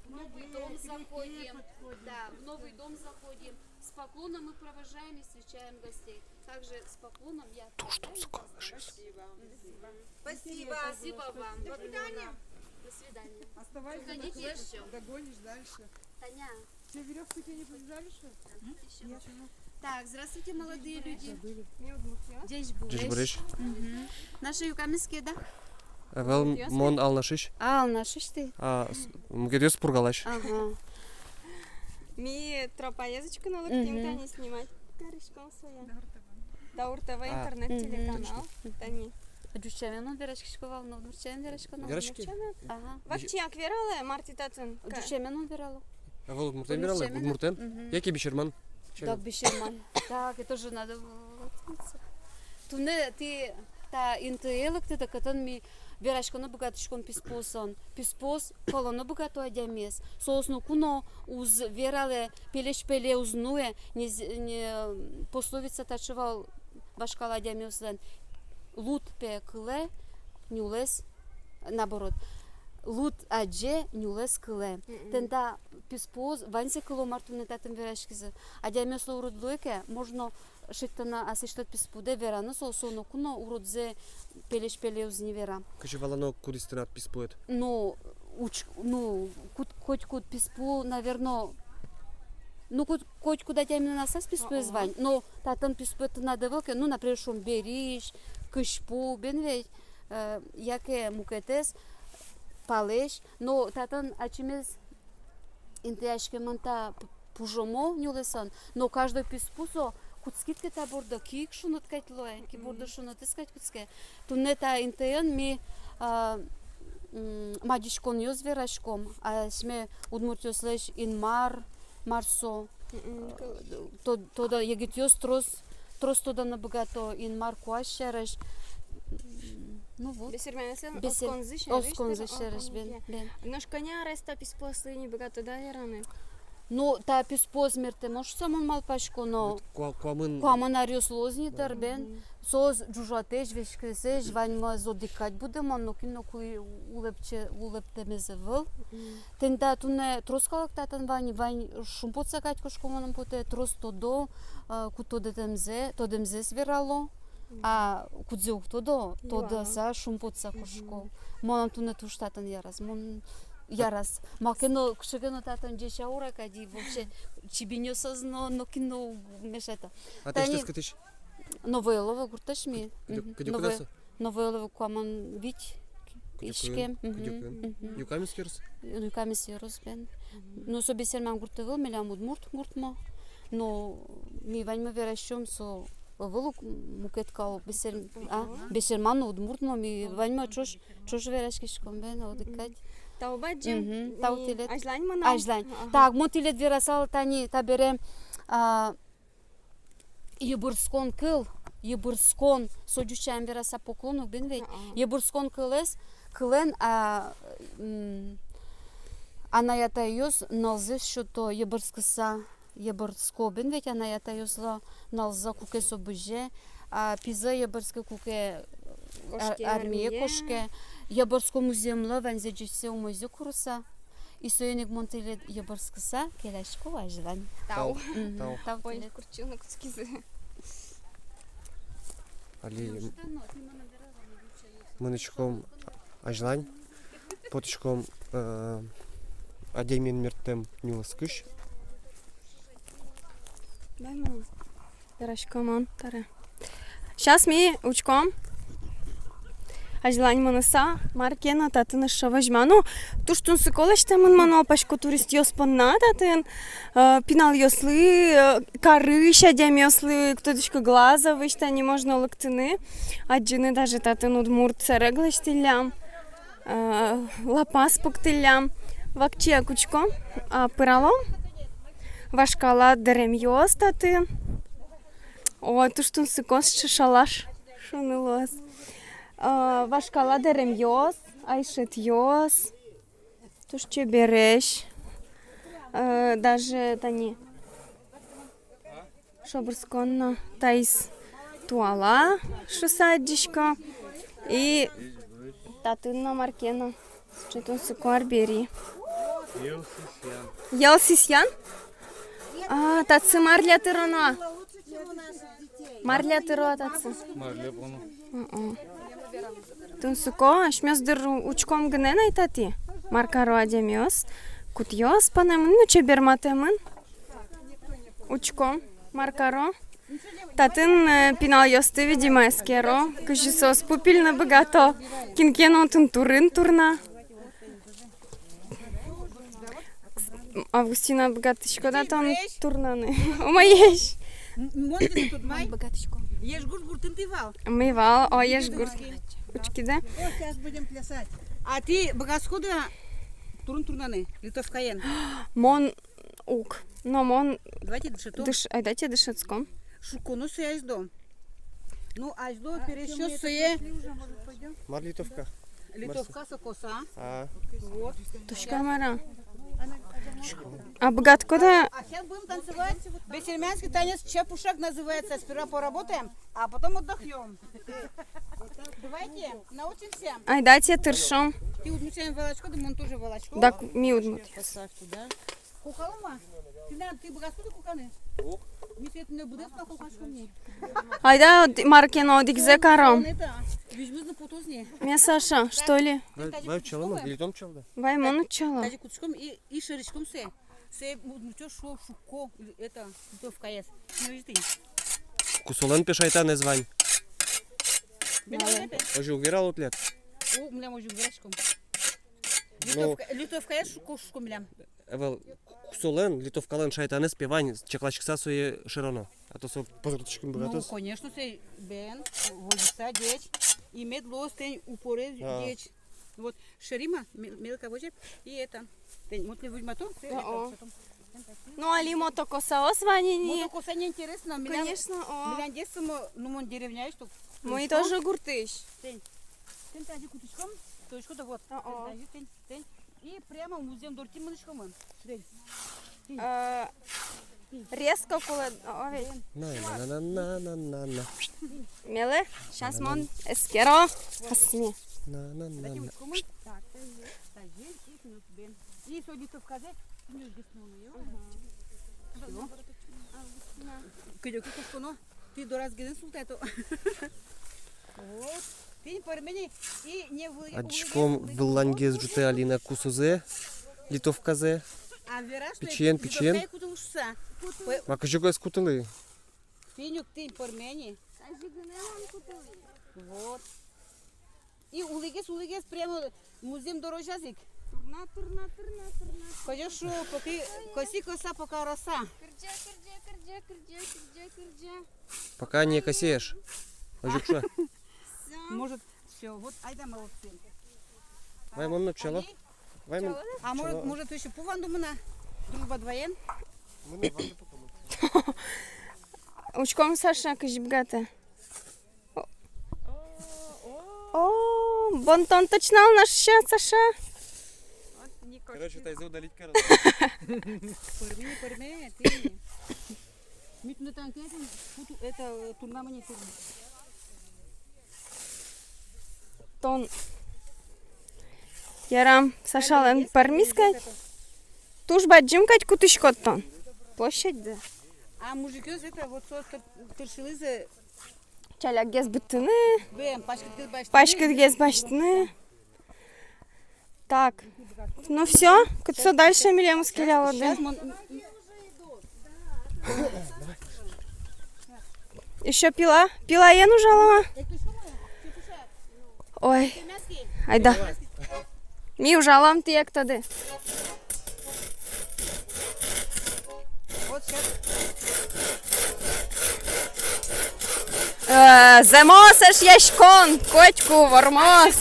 В новый дом заходим. Да, в новый дом заходим. С поклоном мы провожаем и встречаем гостей. Также с поклоном я... Туж тунсыко, ышиз. Спасибо. Спасибо. Спасибо вам. До свидания. До свидания. Оставайся. Приходите ещё. Догонишь дальше. Таня. Те верёвку тебе не повязали, что ли? Нет. Так, здравствуйте, молодые люди. Ӟечбуресь. Ӟечбуресь. Мгм. Наше юкамес ке, да? Ӧвӧл, мон Алнашысь. А, Алнашысь тӥ? А, с-, мукетъёс Пургалась. Ага. Ми тропаез учкыны лыктӥм, мгм, тани снимать кариськом сое. Даур ТВ. А. Интернет-телеканал. Мгм. Тани. Ӟуч сямен мон вераськисько вал но, удмурт сямен верасько но. Вераськи. Ага. Вакчияк вералэ, мар тӥ татын. Ӟуч сямен мон верало. А вал удмуртэн вералэ, удмуртэн. Мгм. Яке бесерман. Так, бесерман. Так, это же надо было. Туннэ тӥ та интые лыктытэк, отын ми вераськыны быгатӥськом писпуосын. Писпуос кӧлыны быгато адямиез. Соос ноку но уз вералэ, пелесь пеле уз нуэ, не з-, не, пословица таӵе вал вашкала адямиослэн: луд, пе, кылэ, нюлэс, наоборот, луд адӟе, нюлэс кылэ. Мгм. Тӥни та писпуос ваньзэ кыло, мар туннэ татын вераськизы. Адямиослы урод луэ ке, можно шедьтыны аслэсьтыд писпудэ, вераны солы, со ноку но уродзэ пелесь пеле уз ни вера. Кызьы валано, кудӥз тынад писпуэд? Ну, уч-, ну, куд-, котькуд писпу, наверно, ну, куд-, котькуд адямилэн аслаз писпуэз вань, но татын писпуэд тынад ӧвӧл ке, ну, например, шуом, беризь, кызьпу, бен ведь, э, яке мукетыз, палэзь, но татын ачимес интыяськемын та п-, пужомо нюлэсэн, но каждой писпу со кутскид ке та борды, ки ик шуныт кадь луэ, ки борды шунытыз кадь кутске. Туннэ та интыын ми, а, м, мадиськонъёс вераськом, асьме удмуртъёслэсь Инмар, мар со, мгм, э, то-, тодо, егитъёс трос, трос тодыны быгато Инмар куазь сярысь. Ну вот. Бесерманъёслэн бесер-, осконзы сярысь, осконзы сярысь, бен, бен. Нош кӧня арес та писпуослы ини быгатоды вераны? Ну, та писпуос мерттэмын шуса мон малпасько но. Вот куа-, куамын, куамын аръёс луоз ни дыр, бен. Мгм. Соос ӝужатэсь, веськесэсь, ваньмыз одӥг кадь будэмын, нокин но кулэ улэпче-, улэптэмез ӧвӧл. Мгм. Тӥни та туннэ трос калык татын вань, вань шумпотыса кадь кошко, мыным потэ, трос тодо, э, ку тодэтэмзэ, тодэмзэс верало, а кудзэ уг тодо, тодыса шумпотыса кошко. Мыным туннэ туж татын яраз, мон яраз. Маке но, кыӵе ке но татын ӟеч аура кадь, вообще чибинъёсыз но, нокин но уг мешайты. А тӥ кытысь? Новоелово гуртысь ми. Кыдёкын-а со? Новоелово куамын вить иськем. Кыдёкын. Мгм. Юкаменск ёрос? Юкаменск ёрос, бен. Ну, со бесерман гурт ӧвӧл, милям удмурт гуртмы. Но ми ваньмы вераськом, со ӧвӧл ук мукет кал, бесер-, а, бесерман но, удмуртмы, ми ваньмы ӵош, ӵош вераськиськом, бен, одӥг кадь. Тау бадӟым. Мгм. Тау тӥлед. Азьлань мынам. Азьлань. Ага. Так, мон тӥлед верасал тани табере, а, йыбырскон кыл, йыбырскон, со ӟуч сямен вераса поклон ук, бен ведь. А-а. Йыбырскон кылэз, кылэн, а, м, анай-атайёс нылзэс сёто йыбырскыса, йыбырско, бен ведь, анай-атайёслы нылзы, куке со бызе, а пизы йыбырске, куке, а, кошке армие, армие кошке. Йыбырско музъемлы, ваньзэ ӟечсэ, умойзэ курыса. И соин ик мон тӥлед йыбырскыса келясько азьлань. Тау. Мгм. Тау. Тау тӥлед. Ой, куртчыны кутскизы. Али мынӥськом азьлань, потӥськом, э, адямиен мерттэм нюлэскысь. Дай мон. Верасько мон таре. Сейчас ми учком. Азьлань мыныса, мар ке но татын эшшо возьма. Ну, туж тунсыко лэсьтэмын, мон малпасько, туристъёс понна татын, э, пиналъёслы, э, карысь адямиослы, кто дышко Глазовысь, тани можно лыктыны, адӟыны даже татын удмурт сэрег лэсьтӥллям, э, лапас пуктӥллям. Вакчияк учком, а, пыралом. Вашкала дэремъёс татын. О, туж тунсыко, сыӵе шалаш шуыны луоз. А, вашкала дэремъёс, айшетъёс. Туж чебересь. А, даже тани шобырскон но таиз туала шуыса адӟисько. И татын но мар ке но. Сыӵе тунсыко арбери. Йӧл сисъян. Йӧл сисъян? А, татсы марля тыроно. Марля тыро татсы. Марля поно. О-о. Тунсыко, асьмеос дыр учком гинэ на ай татӥ. Мар каро адямиос. Кутъёс панэмын, ну, чеберматэмын. Учком, мар каро. Татын, э, пиналъёсты, видимо, эскеро, кызьы соос пу пильно быгато, кин ке но отын турын турна. Августина, быгатӥськод-а тон турнаны? Умоесь. М-, мон тӥ тут май? Быгатӥсько. Ежгурт гуртын тӥ вал? Ми вал, о, Ежгурт. Учкиды. О, сейчас будем плясать. А тӥ быгатӥськоды-а турын турнаны литовкаен? Мон Уг. Но мон... Давайте дышетом. Дыш-, айдате дышетском. Шукконо сое азьло. Ну, азьло, а, пересьёс сое. Мар литовка? Литовка со коса. А. Вот. Точка мар-а? А быгатӥськод-а? А сейчас будем танцевать бесермянский танец, чепушак называется. Сперва поработаем, а потом отдохнём. Давайте научимся. Айдате тыршом. Тӥ удмурт сямен валаськоды, мон тоже валасько. Дак ми удмурт. Поставь туда. Кукалома? Тӥ на, тӥ быгатӥськоды куканы? Уг. Ми сое тӥни быдэс но кукаськом ни. Айда, од-, мар ке но одӥгзэ каром. Визьмыз но потоз ни. Ме, Саша, что ли? Вай, вай, чалом, или том чалда? Вай, мон чала. Тазьы кутӥськом и, и шӧриськом сое. Сое удмуртъёс шуо шукко, или это, литовкаез. Ну, и тӥни. Кусолэн, пе, шайтанэз вань. Милям озьы, пе. Озьы уг верало тӥляд? О, милям озьы уг вераськом. Ну. Литовка, литовкаез шукко, шукко милям. Ӧвӧл, кусолэн, литовкалэн шайтанэз, пе, вань, чакласькыса сое шӧроно. А то со пызыртӥськыны быгатоз. Ну, конечно, сое, бен, возьыса ӟеч, и мед луоз тӥни упорез ӟеч. Вот, шӧри ма, ме-, мелко возьы, и это, тӥни, вот, не возьматом, сое это, о-о. Ну, али мотокосаос вань ини. Мотокоса неинтересно, милям, конечно, о. Милям детство, мо-, ну, мон деревняысь, что. Мон тоже гуртысь. Тӥни, тӥни тазьы кутӥськом, точка, да вот. О-о. Тӥни тазьы, тӥни, тӥни. И прямо музъем дортӥ мынӥськомы. Тӥни. Э, резко кулэ, о, ведь. На, на, на. Мелэ, щас мон эскеро. Асме. На, на, на, на. Так, тазьы, тазьы, и кнут бен. И со литовказэ, кнут бен. Ага. Кыдёке кошконо, тӥ дораз гинэ султэ-а, то. Вот. Тӥни пӧрме ни и не вы-, адӟиськом, вылланьгес ӝутэ Алина кусозэ, литовказэ. А вераз, пичиен, пичиен. Литовкае кутылы шуса. Ма, кызьы ке ӧз кутылы. Тӥни ук, тӥни пӧрме ни. Вот. И улӥгес, улӥгес прямо музъем дорозяз ик. Турна, турна, турна, турна. Кызьы шуо, пока коси коса, пока роса. Кырӟа, кырӟа, кырӟа, кырӟа, кырӟа, кырӟа. Пока не косишь. Озьы ик шуэ. Всё. Может, всё. Вот, айда, молодцы. Вай, мон но чала. Вай, мон. А может, может, ещё пу вандомы на? Дружба двоен. Учком, Саша кызьы быгатэ. О, бон тон точно ал на шуса, Саша. Короче, тайзэ удалить каро. Пӧрме, пӧрме, тӥни. Ми туннэ танкетын, это, турнамент турнэ. Тон. Ярам, Сашалэн пӧрмиз кадь. Туж бадӟым кадь кутӥськод тон. Площадьдэ. А мужикъёс это вот со тыр-, тыршылӥзы. Чалякгес быдтыны. Бен, паськытгес басьтыны. Паськытгес басьтыны. Так. Ну всё, кытчы дальше милемыз келялоды? Щас мон-, м, м. Ещё пила. Пилаен ужалом-а? Ой. Айда. Ми ужалом, тӥ эктоды. Э, зэмос эшъяськон, котьку вормоз.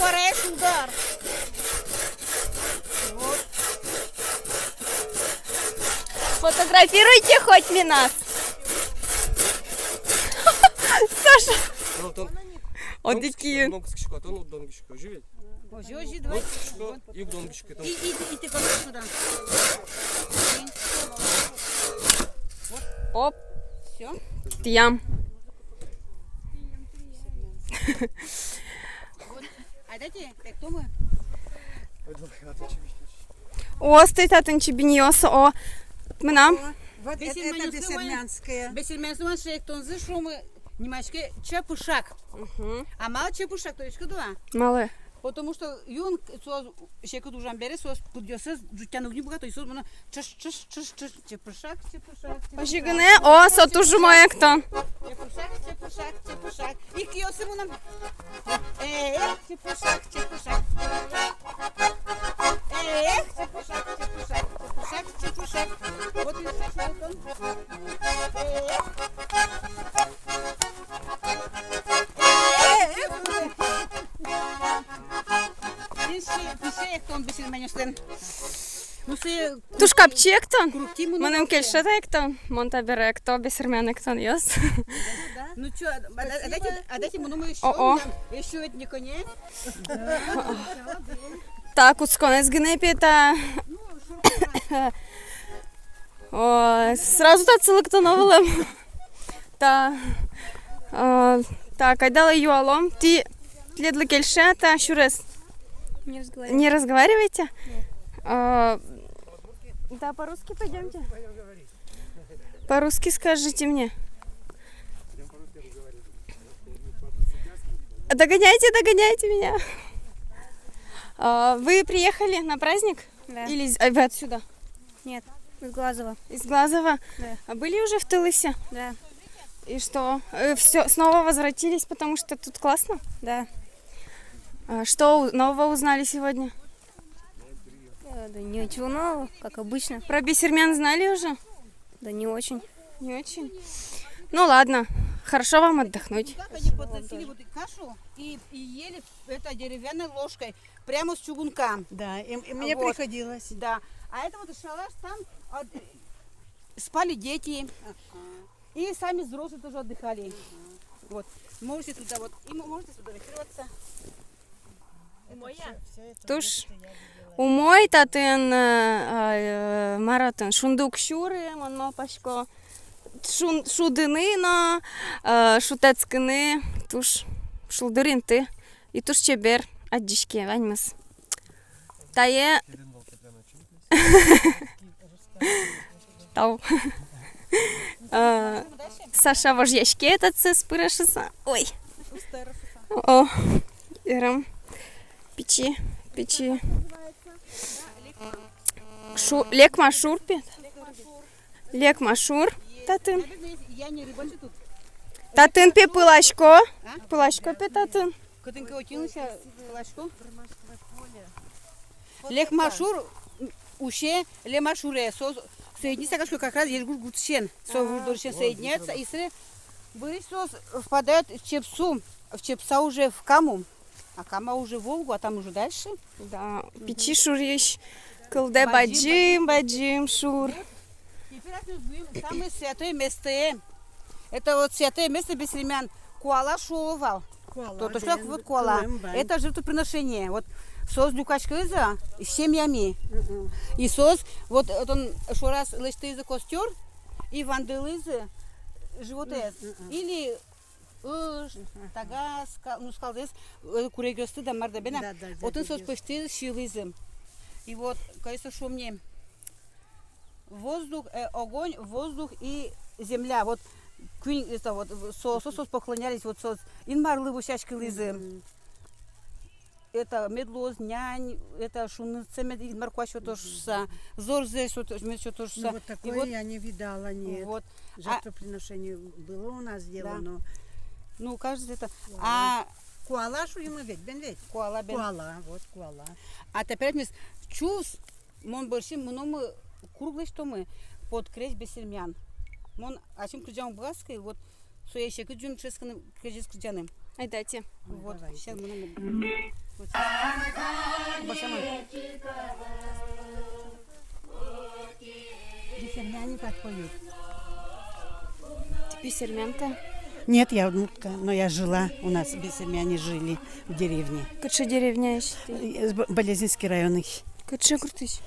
Сфотографируйте хоть ми нас. Саша. Одӥг киын. Озьы, озьы, давай. И, и, и ты, конечно, да. Оп. Всё. Тӥям. Айдатэ, эктомы. О, стой, татын чибинъёс, о. Мынам. Вот это, это бесермянское. Бесермянское, шуом, эктонзы, шуом, нимаське чепышак. Мгм. А малы чепышак, тодӥськоды-а? Малы? Потому что юн соос секыт ужам бере, соос пыдъёссэс ӝутъяны уг ни быгато, и соос мыно чыш, чыш, чыш, чыш, чепышак, чепышак, чепышак. Озьы гинэ, о, со туж умой эктон. Чепышак, чепышак, чепышак. И киосы мыно. Эх, чепышак, чепышак. Эх, чепышак, чепышак, чепышак, чепышак. Вот и всё, что он. Эх. Эх. Пише, пише эктон бесермянъёслэн. Ну, сое туж капчи эктон. Мыным кельше та эктон. Мон табере экто бесермян эктонъёс. Ну чё, а, а, а дайте, а дайте мыным ещё. О-о. Ещё ведь не конец. Та кутсконэз гинэ пе та. О, сразу татчы лыктоно вылэм. Та, а, та, кадь али юалом. Тӥ, тӥледлы кельше та сюрес? Не разговариваете. Не разговариваете? Нет. А, да, по-русски пойдёмте. По-русски скажите мне. Догоняйте, догоняйте меня. А, вы приехали на праздник? Да. Или из-, а, вы отсюда? Нет, из Глазова. Из Глазова? Да. А были уже в Тылысе? Да. И что? Э, всё, снова возвратились, потому что тут классно? Да. А что у-, нового узнали сегодня? Э, да ничего нового, как обычно. Про бесермян знали уже? Да не очень. Не очень? Ну ладно, хорошо вам отдохнуть. Как они подносили вот и кашу, и, и ели это деревянной ложкой, прямо с чугунка. Да, и, и мне приходилось. Вот. Да. А это вот шалаш, там, а, спали дети. Ага. И сами взрослые тоже отдыхали. Ага. Вот. Можете туда вот, и мо-, можете сфотографироваться. Туж умой татын, э, а, э, мар отын, шунды уг сюры, мон малпасько. Шун-, шудыны но, э, шутэтскыны туж шулдыр инты. И туж чебер адӟиське ваньмыз. Тае. Тау. Э, Саша вожъяське татчы, пыре шуса. Ой. О, эрем. Пичи, пичи. Шу-, лекмашур пе. Лекмашур татын. Татын пе пыласько. Пыласько пе татын. Кытын ке отын ся пыласько. Лекмашур усе Лемашуре. Со соединиться кадь как раз Ельгуж гуртысен. Со гурт дорысен соединяется. И сыре быриз соос впадают в Чепсу. В Чепса уже в Каму. А Кама уже в Волгу, а там уже дальше. Да, пичи шурысь кылдэ бадӟым, бадӟым шур. Теперь отсюда будем самое святое место. Это вот святое место бесермян. Куала шуо вал. Куала, то, то, что да, вот куала. Кулэм вань. Это жертвоприношение. Вот соос люкаськылӥзы семьями. Мгм. И соос вот, вот он шораз лэсьтылӥзы костёр и вандылӥзы животэз. Мгм. Или ыж, тага, ска-, ну, скалзэс, э, курегъёсты да мар да бен-а. Да, да, да. Отын соос пӧзьтӥзы, сиылӥзы. И вот, конечно, шуом ни, воздух, э, огонь, воздух и земля. Вот куинь, это вот, со-, со-, соос поклонялись, вот соос Инмарлы вӧсяськылӥзы. Мгм. Это мед луоз нянь, это шунытсэ мед Инмар куазь сётоз шуса, зорзэ сётоз, мед сётоз шуса. Ну, вот такое я не видала, нет. Вот. А жертвоприношение было у нас дело, да, но... Ну, кажется, это... Куала. А куала шуимы ведь, бен ведь? Куала, бен. Куала, вот куала. А теперь, мис, чус, мон бӧрсьы мыномы, круг лэсьтомы, подкреч бесермян. Мон ачим кырӟан уг быгатӥськы, вот, сое секыт ӝыны дышетскыны, крезез кырӟаны. Айдате. Вот, давайте. Сейчас мыномы. Вот сейчас. Бесермяне как поют. Ты бесермянка? Нет, я удмуртка, но я жила, у нас бесермяне жили в деревне. Кыӵе деревняысь тӥ? Э, Б-, Балезинский районысь. Кыӵе гуртысь?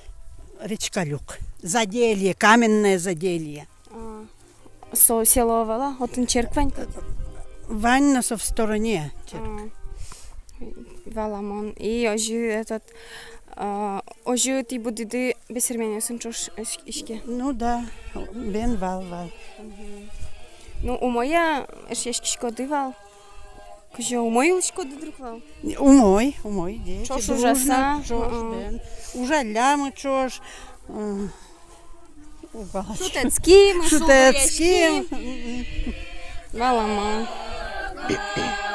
Речка Люк. Заделье, Каменное Заделье. А, со село вал-а, отын черк вань-а? Вань, но со в стороне черк. А, валамон. И озьы этот, а, озьы тӥ будӥды бесермянъёсын ӵош ис-, иське? Ну да, бен, вал, вал. Мгм. Ну, умой-а эшъяськиськоды вал? Кызьы, умой улӥськоды, друг, вал? Умой, умой, ӟеч. Ӵош ужаса. Дружно, ӵош, мгм, бен. Ужаллямы ӵош. М, уг валаськы. Шутэтскимы, шутэтскимы. Шулдыръяськимы. Мгм. Валамон.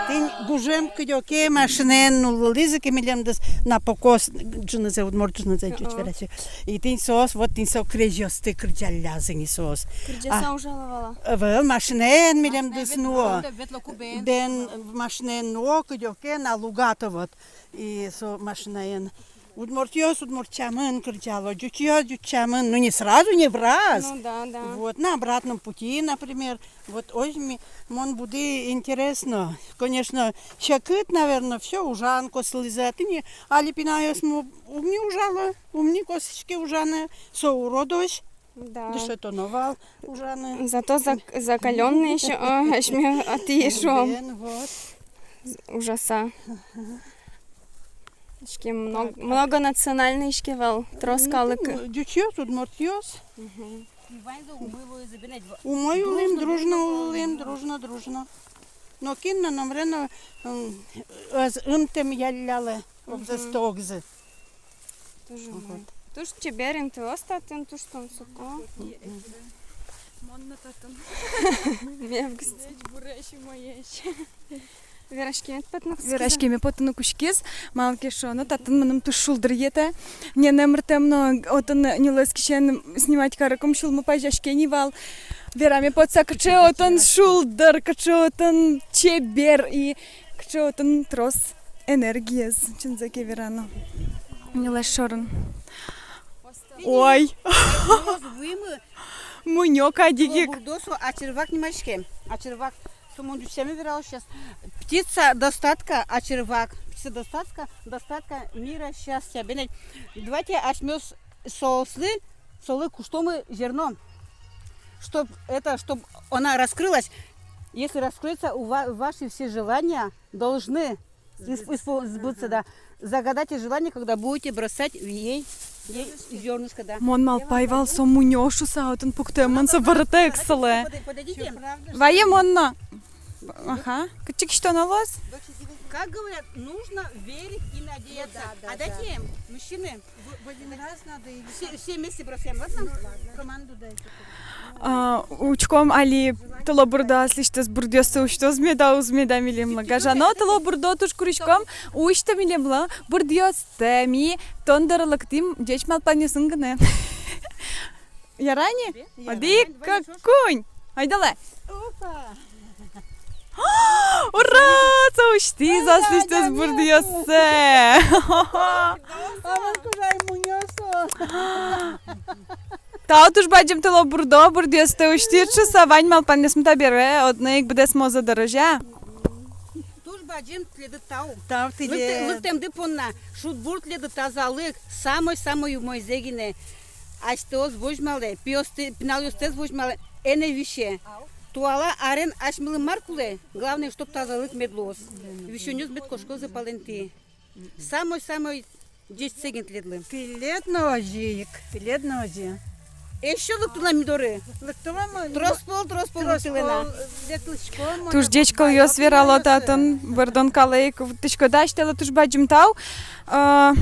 Тӥни гужем кыдёке машинаен нуллӥзы ке милемдыз, на покос ӝынызэ, удмурт ӝынызэ, ӟуч верасько. И тӥни соос, вот тӥни со крезьёсты кырӟаллязы ини соос. Кырӟаса ужало вал-а? Ӧвӧл, машинаен милемдыз нуо. Машинаен, ветло-, ветлоку бен. Бен, машинаен нуо кыдёке на луга-то вот. И со машинаен. Удмуртъёс удмурт сямен кырӟало, ӟучъёс ӟуч сямен, ну, не сразу, не враз. Ну да, да. Вот, на обратном пути, например. Вот озьы ми-, мон буды, интересно. Конечно, секыт, наверно, всё, ужан косылӥзы, а тӥни али пиналъёсмы уг ни ужало, ум ни косӥське ужаны, со уродозь. Да. Дышетоно вал ужаны. Зато зак-, закалённый ещё, а, асьме, а тӥ ещё. Бен, вот. Ужаса. Иське много, многонациональный иське вал, трос калык. Ну, ӟучъёс, удмуртъёс. Мгм. Умой улӥм, дружно улӥм, дружно, дружно. Но кин но номре но, м, ӧз ымтэм яллялэ, огзэс то огзы. Туж умой. Туж чебер интыос татын, туж тунсыко. Мон но татын. Мегыс. Ӟеч буресь, умоесь. Вераськеме потыны кутскиз. Вераськеме потыны кутскиз. Малы ке шуоно, татын мыным туж шулдыр йӧтэ. Ненэмыртэм но отын нюлэс кисьын снимать карыкум сюлмы пазяське ни вал. Вераме потса, кыӵе отын шулдыр, кыӵе отын чебер и кыӵе отын трос энергиез, чынзэ ке верано. Нюлэс шорын. Ой. Мунё кадь ик. Бурдо со, ачырвак нимаське. Ачырвак. Со мон ӟуч сямен верало сейчас. Птица достатка, ачырвак. Птица достатка, достатка мира счастья. Бен, давайте асьмеос соослы, солы куштомы зерно. Чтоб это, чтоб она раскрылась. Если раскроется, у ва-, ваши все желания должны Исп-, исп-, сбыться, да. Загадайте желание, когда будете бросать в ей, ей зёрнышко, да. Мон малпай вал, со мунё шуса, отын пуктэмын со вырытэк сылэ. Подойдите. Вае мон но. Ага. Кытчы кисьтоно луоз? Как говорят, нужно верить и надеяться. Да, да, да. А дайте им, мужчины. В, в один раз надо или... Все, все вместе бросаем, ладно? Ну, ладно. Команду дайте. А, учком, али тылобурдо аслэсьтыз бурдъёссэ усьтоз меда, уз меда милемлы. Гажано тылобурдо, туж куриськом, усьты милемлы бурдъёстэ, ми тон доры лыктӥм ӟеч малпанъёсын гинэ. Яра ни? Яра. Одӥг, кык, куинь. Айдолэ. Опа! Ура! Со усьтӥз аслэсьтыз бурдъёссэ. А вот куда ему нёсо? Тау туж бадӟым тылобурдо, бурдъёстэ усьтӥд шуса, вань малпанъёсмы табере одно ик быдэсмозы дыр, озьы-а? Туж бадӟым тӥледлы тау. Тау тӥледлы. Лыкты-, лыктэмды понна. Шудбур тӥледлы, тазалык, самой-самой умойзэ гинэ. Асьтэос возьмалэ, пиосты, пиналъёстэс возьмалэ, эн висе. Туала арен асьмелы мар кулэ, главное, чтоб тазалык мед луоз. Висёнъёс мед кошкозы палэнтӥ. Самой-самой ӟечсэ гинэ тӥледлы. Тӥлед но озьы ик, тӥлед но озьы. Эшшо лыктылэ на ми доры. Лыктылэ на. Трос пол, трос пол лыктылэ на. Туж ӟеч кылъёс верало татын, бӧрдон калэ ик вуттӥськоды, асьтэлы туж бадӟым тау. А,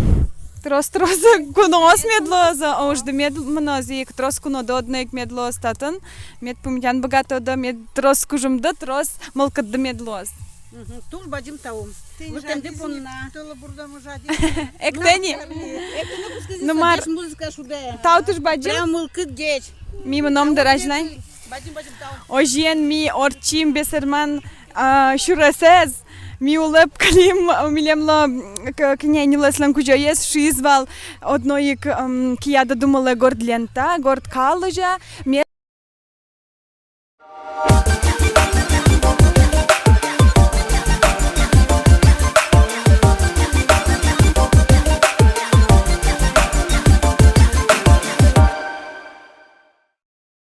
трос, трос куноос мед луозы, ужды мед мынозы ик, трос куноды одно ик мед луоз татын, мед пумитаны быгатоды, мед трос кужымды, трос мылкыдды мед луоз. Мгм. Туж бадӟым тау. Тӥни вылтэмды жадиз понна. Эктэ ни. Эктыны кутскизы. Ну, мар, музыка шудэ. Тау туж бадӟым. Прям мылкыд ӟеч. Ми мыном дыр азьлань. Бадӟым, бадӟым тау. Озьыен, ми ортчим бесерман, а, сюресэз. Ми улэп кылим, милемлы, к-, княгинялэслэн кузёез шуиз вал, одно ик, м, кияды думылэ горд лента, горд калыжа. Ме-